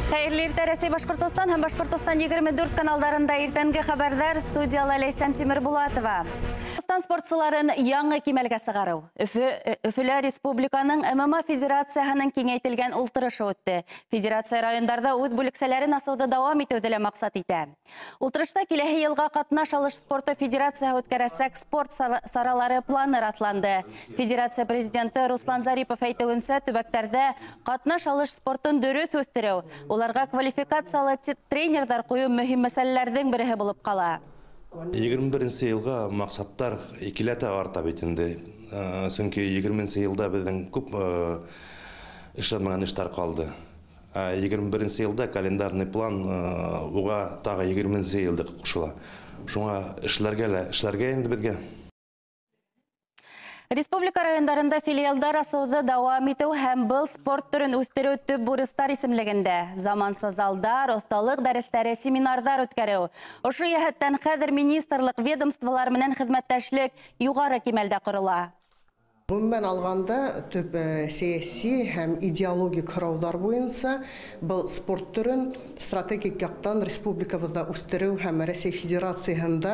Хәйерле иртә, Рәсәй, Башҡортостан һәм Башҡортостан 24 каналдарында иртәнге хәбәрҙәр, студияла Ләйсән Тимербулатова. Башҡортостан спортсыларын яңы кимәлгә сығарыу. Өфөлә республиканың ММА федерацияһының киңәйтелгән ултырышы үтте. Федерация райондарҙа үҙ бүлексәләрен асыуҙы дауам итеүҙе лә маҡсат итә. Ултырышта киләһе йылға ҡатнаш алыш спорты федерацияһы үткәрәсәк спорт саралары планы раҫланды. Федерация президенты Руслан Зарипов әйтеүенсә, төбәктәрҙә ҡатнаш алыш спортын дөрөҫ үҫтереү, уларға квалификациялы тренерҙар ҡуйыу мөһим мәсьәләләрҙең береһе булып ҡала. 21 йылға маҡсаттар икеләтә арта бит инде. Сөнки 20 йылда беҙҙең күп эшләнмәгән эштәр ҡалды. 21 йылда календарный план уға тағы 20 йылда ҡушыла. Шуңа эшләргә лә, эшләргә инде беҙгә. Республика райондарында филиалдар асыуҙы дауам итеү һәм был спорт төрөн үҫтереү төп бурыстар исемлегендә. Заманса залдар, оҫталыҡ дәрестәре, семинарҙар үткәреү. Ошо йәһәттән хәҙер министрлыҡ, ведомстволар менән хеҙмәттәшлек юғары кимәлдә ҡорола. Ғөмүмән алғанда, төп сәйәси һәм идеологик һорауҙар буйынса был спорт төрөн стратегик яҡтан республикабыҙҙа үҫтереү һәм Рәсәй Федерацияһында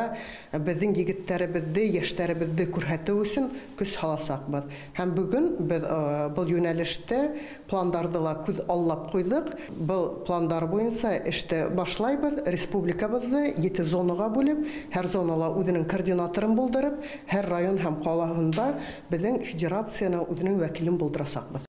беҙҙең егеттәребеҙҙе, йәштәребеҙҙе күрһәтеү өсөн көс һаласаҡбыҙ. Һәм бөгөн беҙ был йүнәлештә пландарҙы ла күҙ аллап ҡуйҙыҡ. Был пландар буйынса эште башлайбыҙ. Республикабыҙҙы 7 зонаға бүлеп, һәр зонала үҙенең координаторын булдырып, һәр район һәм ҡалаһында беҙҙең федерацияның үҙенең вәкилен булдырасаҡбыҙ.